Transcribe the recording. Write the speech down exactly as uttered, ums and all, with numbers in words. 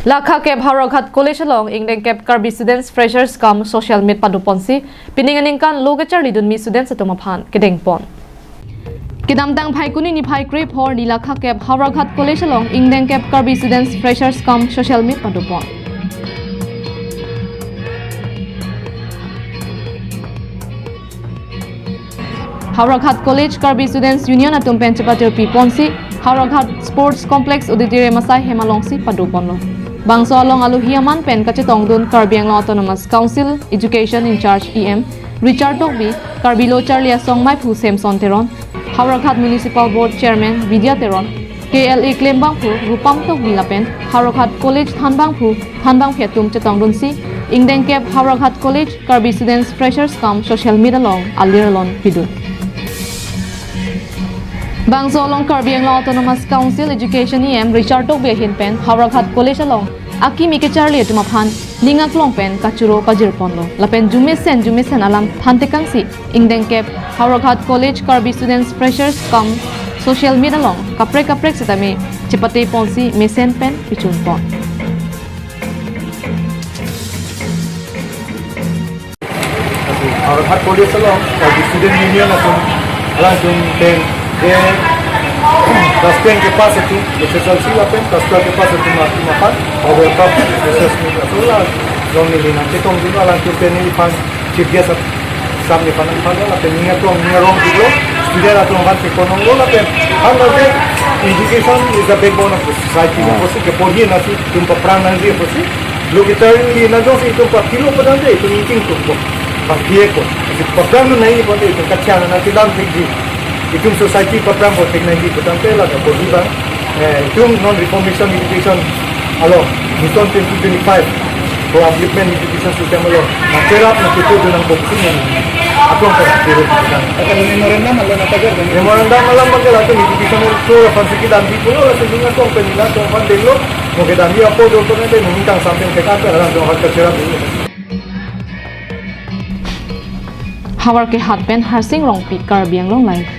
Lakha kep Howraghat College along ingdeng kep Karbi Students Freshers cum Social Meet padoponsi, pining aningkan lo kacharlidunmi students atum aphan kedengpon. Kedamtang Phaikuni niphai krepho arni lakha kep Howraghat College along ingdeng kep Karbi Students Freshers cum Social Meet padopon. Howraghat College Karbi Students Union atum pen chepatirpiponsi Howraghat Sports Complex Auditorium asai hem alongsi padoponlo. Bangso along alohi aman pen kachetongdun Karbi Anglong Autonomous Council Education in-charge E M Richard Tokbi, Karbi Lo Charli Asong Maiphu Samson Teron, Howraghat Municipal Board Chairman Vidya Teron, K L A klembangphu Rupam Tokbi lapen Howraghat College thanbangphu thanbangpi atum chetongdunsi ingdeng kep Howraghat College Karbi Students Freshers cum Social Meet along alir alon pidun. Bangso along Karbi Anglong Autonomous Council Education E M Richard Tokbi ahin pen Howraghat College along akimi kacharli atum aphan ning aklong pen kachoro pajirponlo. Lapen jumesen jumesen alam thantekangsi ingdeng kep Howraghat College Karbi Students Freshers cum Social Meet along kaprek kaprek setame chepateponsi mesen pen pichunpon. Howraghat College along Karbi Student Union atum, alangtum pen, eh, class ten kepass atum, S S L C lapen class twelve kepass atum, atum aphan Howraghat Freshers Meet atum la along neli nangchetongdun, alangtum pen neliphan chief guest ap-, sam neliphan nangphan lapen ning aklong ning arong dilo, student atum aphan chekononglo lapen han lake education is the backbone of the society. Ah. Apotsi keporhi nasi itum paphrang nangji apotsi, lo kacharli nang jongsi itum paphilo padante itum ingting tukpo. Paphiyeko. Paphrang nangji padante itum kacharli nangkedam thekji. Itum society paphrang po thek nangji padante la kaporhi abang, eh, itum non reformation education along, Mission twenty twenty-five for upliftment education system along nangcherap nangkipudun nangpo pusi neli aklong pen kiri. Memorandum along nangpajar kan? Memorandum along pajar, latum education along aphansi kedamji pulo, latum ning aklong pen ning aklong aphan denglo, mo kedamji apot do pen ante ningtang sampai ke kan pen alangtum aphan kacherap dulu. Howraghat pen Harsing Rongpi, Karbi Anglong Live.